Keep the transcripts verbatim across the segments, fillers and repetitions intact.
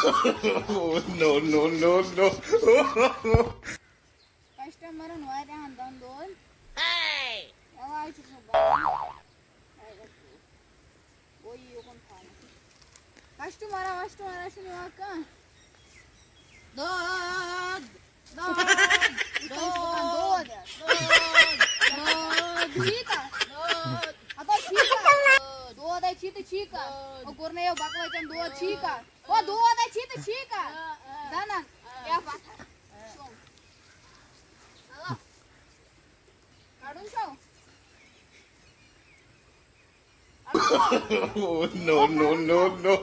Oh, no, no, no, no. کسٹمرن واریاہن دۄن دۄہن علاج چھُکھ نہٕ بنان۔ گوٚو یہِ یوکُن تھاونہٕ۔ کسٹمرا وسٹمرا چھُنہٕ یِوان کانٛہہ۔ دود، دود، دود، دود، دود، دود۔ ٹھیٖک ہا؟ دود۔ ہتو ٹھیٖک ہا؟ دود ہے چھی تہٕ ٹھیٖک ہا؟ دود۔ او کوٚر نہٕ یو بکوٲچن دود ٹھیٖک ہا؟ او دود ہے چھی تہٕ ٹھیٖک ہا؟ آ، آ۔ زنان۔ آ۔ کیٛاہ پتہ؟ آ۔ شوم۔ چلو۔ کڑُن چھو؟ Oh, no, no, no, no.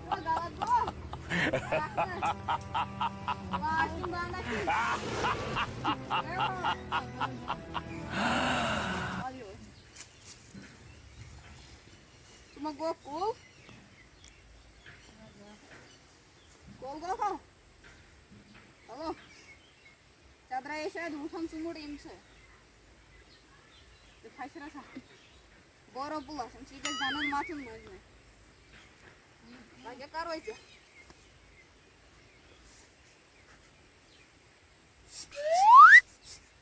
غلط گوٚو۔ واش روٗم بنٛد آسہِ۔ ژٕ ما گوٚو کُل؟ کُل گوٚو کھو؟ چلو۔ ژےٚ درٛایے شاید وُٹھن ژوٗنٛٹھ اَمہِ سۭتۍ۔ تہٕ پھسہِ رَژھا۔ بورو پُلس، أمۍ سۭتۍ گژھِ دَنٛدَن مَتھُن مٔنٛزۍ مٔنٛزۍ۔ وۄنۍ کیٛاہ کَرو أسۍ ژےٚ؟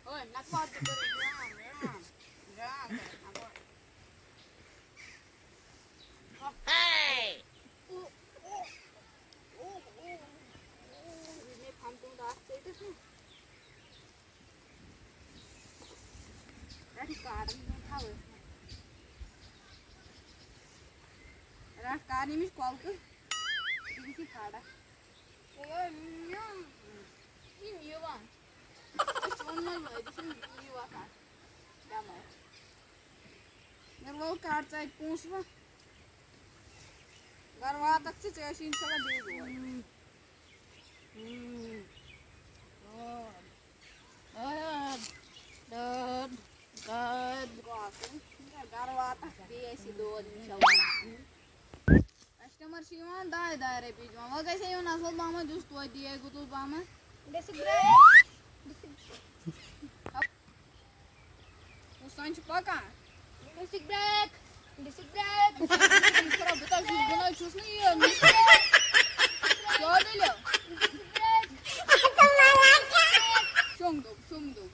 اوے، نَتہٕ وَتھ تہِ کٔرِتھ جام، جام، جام کٔرِتھ نَتہٕ وَتھ۔ یہِ مےٚ پھَمبُن اَتھ ژٔٹِتھ نا۔ رَٹھ یہِ کاڈَن ہُنٛد تھاوٕ۔ رَٹھ کاڈ ییٚمِچ کۄلکہٕ، دِیٖتھ یہِ کھاڑا۔ یِم یِوان۔ أسۍ چھِ وَنان وۄنۍ، أسۍ چھِنہٕ یہِ وۄتھان بٮ۪مٲرۍ۔ مےٚ لوگ کَر ژَتہِ پونٛسہٕ وۄنۍ۔ گَرٕ واتَکھ ژٕ، ژےٚ آسی اِنشاء اللہ بیٚیہِ دود۔ دود۔ دود۔ دود۔ گوٚو آسُن۔ گَرٕ واتَکھ بیٚیہِ آسی دود اِنشاء اللہ۔ کسٹمر چھِ یِوان دَہہِ دَہہِ رۄپیہِ دِوان۔ وۄنۍ گژھِ ہے یُن اَصٕل پَہمَتھ، یُس توتہِ دی ہے گُتُل پَہمَتھ۔ Basic brake. بیسِک۔ ہُہ سان چھُ پَکان۔ Basic brake. Basic brake. خراب، بہٕ تۄہہِ چھُس، بہٕ نہ حظ چھُس نہٕ یہِ۔ کیٛاہ دٔلیٖل؟ Basic brake. شۄنٛگ دوٚپ، شۄنٛگ دوٚپ۔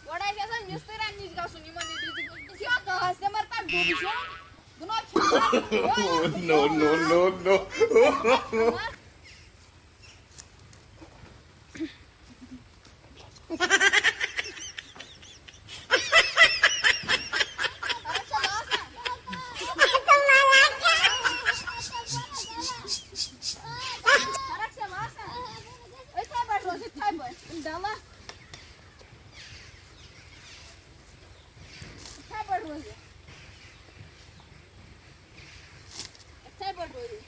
گۄڈٕ آسہِ آسان مِستٕرٮ۪ن نِش گژھُن، یِمَن نِش دِژٕکھ، یہِ چھُ اَکھ کَسٹَمَر تَتھ ڈوٗنۍ چھُ، بہٕ نہ چھُس No, no, no, no. فرق چھےٚ باسان؟ أتھۍ پٲٹھۍ روز، یِتھَے پٲٹھۍ۔ ڈَلَکھ۔ یِتھَے پٲٹھۍ روزِ۔ یِتھَے پٲٹھۍ روزِ۔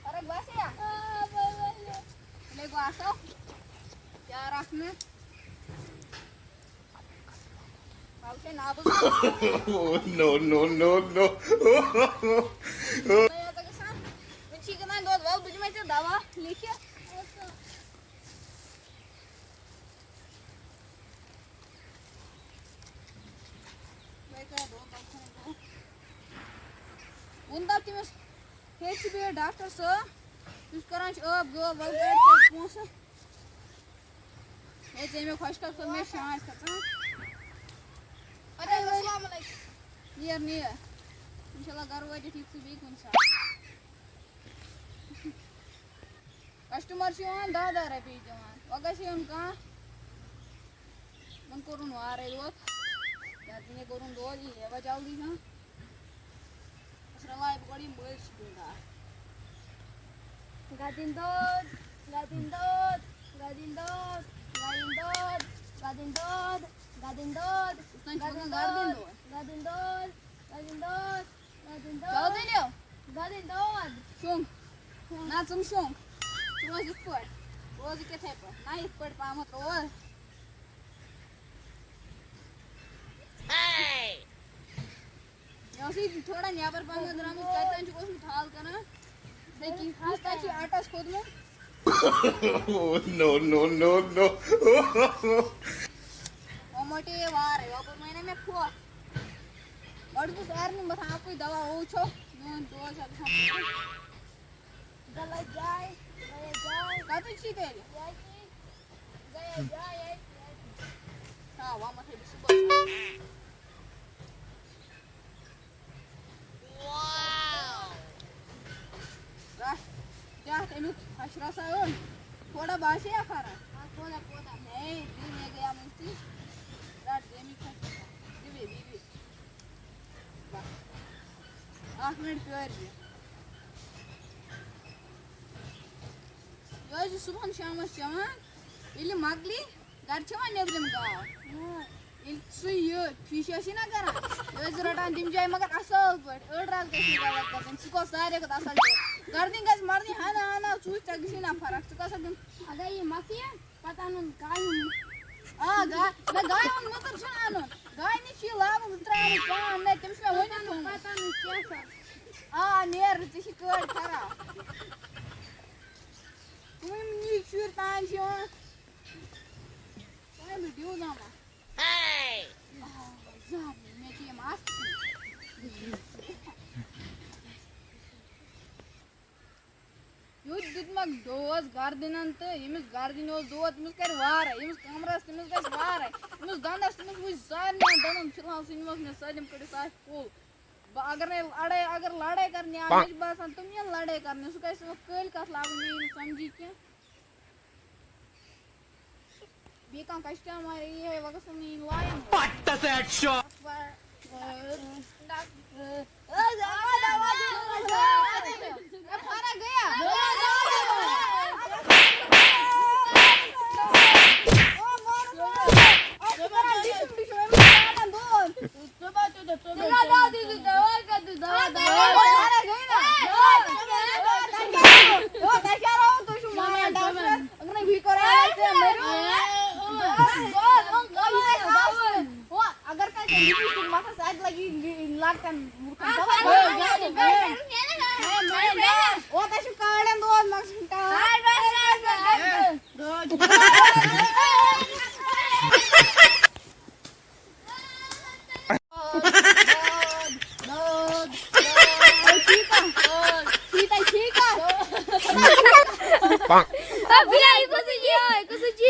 فرق باسیا؟ تیٚلے گوٚو اَصٕل۔ پیار اَکھ نہٕ۔ پَلو چھے نابٕز۔ Oh, no, no, no, no. وۄنۍ چھِ گِنٛدان دۄد، وَل بہٕ دِمَے ژےٚ دَوا لیکھِتھ۔ ووٚن دَپ تٔمِس، ہے چھُ بیٚیہِ ڈاکٹر صٲب، یُس کران چھُ ٲب غٲب، وَلہٕ کَڑ ژےٚ پونٛسہٕ۔ ہے، ژےٚ مےٚ خۄش کَر، ژٕ مےٚ شانٛد کھٔژان۔ اَدٕ حظ، السلام علیکُم۔ نیر، نیر۔ اِنشاء اللہ گَرٕ وٲتِتھ یِکھ ژٕ بیٚیہِ کُنہِ ساتہٕ۔ کسٹمر چھِ یِوان دَہ دَہ رۄپیہِ دِوان۔ وۄنۍ گژھِ یُن کانٛہہ۔ وۄنۍ کوٚرُن وارَے دۄد۔ یا دِنے کوٚرُن دۄد، یہِ ہیوا جلدی ہاں۔ بہٕ رَلاوٕ گۄڈٕ یہِ مٔلۍ سُہ پیوٗنٛتاہ اَتھ۔ گَدٕنۍ دۄد، گَدٕنۍ دۄد، گَدٕنۍ دۄد، گَدٕنۍ دۄد، گَدٕنۍ دۄد، گَدٕنۍ دۄد، یُس تام چھُ وَنان گَدٕنۍ دۄد۔ گَدٕنۍ دۄد، گَدٕنۍ دۄد۔ گَدٕنۍ دۄد۔ چاو دٔلیو؟ گَدٕنۍ دۄد۔ شۄنٛگ۔ نہ، ژٕ مہٕ شۄنٛگ۔ روز یِتھ پٲٹھۍ، روز یہِ تِتھَے پٲٹھۍ، نہ یِتھ پٲٹھۍ پہمتھ روز۔ مےٚ اوس یہِ تھوڑا نٮ۪بر پہمتھ درٛامُت، کَتہِ تام چھُکھ اوسمُت حال کران۔ بیٚیہِ کینٛہہ خاص تَتہِ چھُ آٹَس کھوٚتمُت۔ Oh, no, no, no, no. وۄنۍ مۄٹے یہِ وارَے، یَپٲرۍ وَنے مےٚ پھۄکھ۔ گۄڈٕ گوٚژھ آرمی مَتھان اَکُے دَوا، ہُہ وٕچھو میون دود چھا گژھان ٹھیٖک۔ غلط جاے، غلط جاے۔ کَتٮ۪تھ چھی تیٚلہِ؟ ییٚتی۔ غلط جاے، ییٚتی، ییٚتی۔ آ، وۄنۍ مَتھَے بہٕ صُبحَس۔ رَٹھ، کیٛاہ تَمیُک حشرہ سا اوٚن؟ تھوڑا باسے یا فرق؟ ہاں، تھوڑا، تھوڑا۔ ہے، بیٚیہِ مےٚ گٔیٛا مٔشتٕے۔ رَٹھ، بیٚیہِ مےٚ کھۄتہٕ۔ دِ بیٚیہِ، دِ بیٚیہِ۔ بَس۔ اَکھ مِنٹ پیٲرۍ زِ۔ یہِ ٲسۍ زِ صُبحن شامَس چٮ۪وان، ییٚلہِ مۄکلی، گرِ چھِ وۄنۍ نیٚبرِم گاو۔ ییٚلہِ سُہ یہِ فِش ٲسی نہ کران، یہِ ٲسۍ رَٹان تَمہِ جایہِ مگر اَصٕل پٲٹھۍ، أڑ رَژھ گژھِ نہٕ غلط گژھٕنۍ، سُہ گوٚو ساروی کھۄتہٕ اَصٕل پٲٹھۍ۔ گردٕنۍ گژھِ مَرنہِ ہَنا ہَنا، ژٕ وٕچھ، ژےٚ گژھی نہ فرق، ژٕ کَس اَتھ دیُن۔ اگر یہِ مۄکلہِ، پَتہٕ اَنُن کایُن۔ آ، گا-، نہ، گایہِ ہُنٛد مُتُر چھُنہٕ اَنُن، گایہِ نِش چھُ یہِ لاگُن، ژٕ ترٛاوُن پان، نہ، تٔمِس چھُ مےٚ ؤنِتھ تھوٚمُت۔ پَتہٕ اَنُن کینٛژھا۔ آ، نیر، ژےٚ چھِ کٲڑۍ خراب۔ کٕم نِکۍ شُرۍ تام چھِ یِوان۔ کامہِ ڈیوٗناوان۔ آ، زہر مےٚ چھِ یِم اَصلی۔ یُتھ دیُتمَکھ ڈوز گردنن تہٕ ییٚمِس گردنہِ اوس دود، تٔمِس کرِ وارے، ییٚمِس کمرس، تٔمِس گژھِ وارے، ییٚمِس دندس، تٔمِس وٕچھ سارنٕے دندن فی الحال، سُہ نِمَس مےٚ سٲلِم کٔڑِتھ، سُہ آسہِ فُل۔ بہٕ اگر نے لڑٲے، اگر لڑٲے کرنہِ آو، مےٚ چھِ باسان تِم یِن لڑٲے کرنہِ، سُہ گژھِ وۄنۍ کٲلۍ کتھ لاگُن، مےٚ یی نہٕ سمجھی کینٛہہ۔ بیٚیہِ کانٛہہ کسٹمر یی ہے، وۄنۍ گژھن نہٕ یِنۍ لایَن وۄنۍ۔ پَٹَس ہیڈ شاٹ۔ اگر کانٛہہ لِپسٹِک مَتھَس اَتہِ لَگہِ لۄکٹٮ۪ن لُکَن، تَوَے او، تۄہہِ چھُو کارڈَن دود مَخصوٗص کَران۔ ٹھیٖک ہا؟ ٹھیٖک ہا؟ اے، بیا، یہِ کُس چھُ؟ یہِ کُس چھُ؟